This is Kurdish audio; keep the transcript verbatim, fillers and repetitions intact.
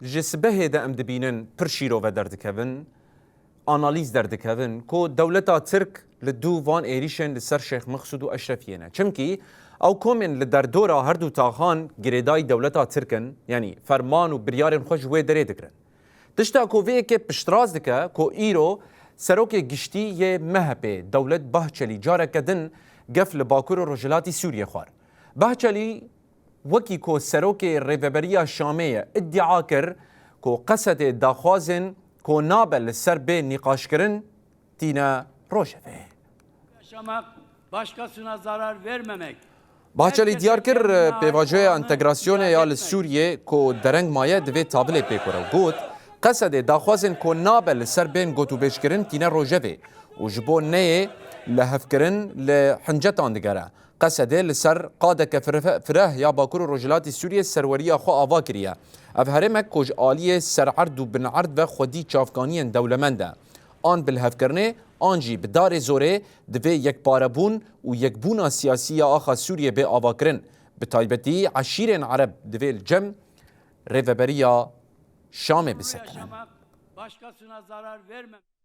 Ji sibehê de em dibînin pir şîrove derdikevin, analîz derdikevin ku dewleta Tirk li dû van êrîşên li ser Şêx Mexsûd û Eşrefiyê ne. Çimkî ew komên li derdora her du taxan girêdayî dewleta Tirk in, yanî ferman û biryarên xwe ji wê derê digirin. Tişta ku vê yekê piştrast dike ku îro serokê giştî yê M H P'ê Dewlet Bahçelî careke din gef li Bakur û Rojhilatî Sûriyê xwar. Bahçelî wekî ku serokê Rêveberiya Şamê ye îdîa kir ku Qesedê daxwazên ku nabe li ser bê nîqaşkirin tîne rojevê. Yaşamak, başkasına zarar vermemek. Bahçelî diyar kir, pêvajoya entegrasyonê ya li Sûriyê ku dereng maye divê tabilê pê kure û got, Qesedê daxwazên ku nabe li ser bên gotûbêjkirin tîne rojevê û ji bo neyê lihevkirin li hincetan digere. Qesedê li ser qadeke fire-, fireh ya Bakur û Rojhilatî Sûriyê serweriya xwe ava kiriye. Ev herêmek ku ji aliyê sererd û binerd ve xwedî çavkaniyên dewlemend e. An bi lihevkirinê, an jî bi darê zorê divê yekparebûn û yekbûna siyasî ya axa Sûriyê bê avakirin. Bi taybetî eşîrên Ereb divê li cem Rêveberiya Şamê bisekinin. Yaşamak, başkasına zarar vermemek.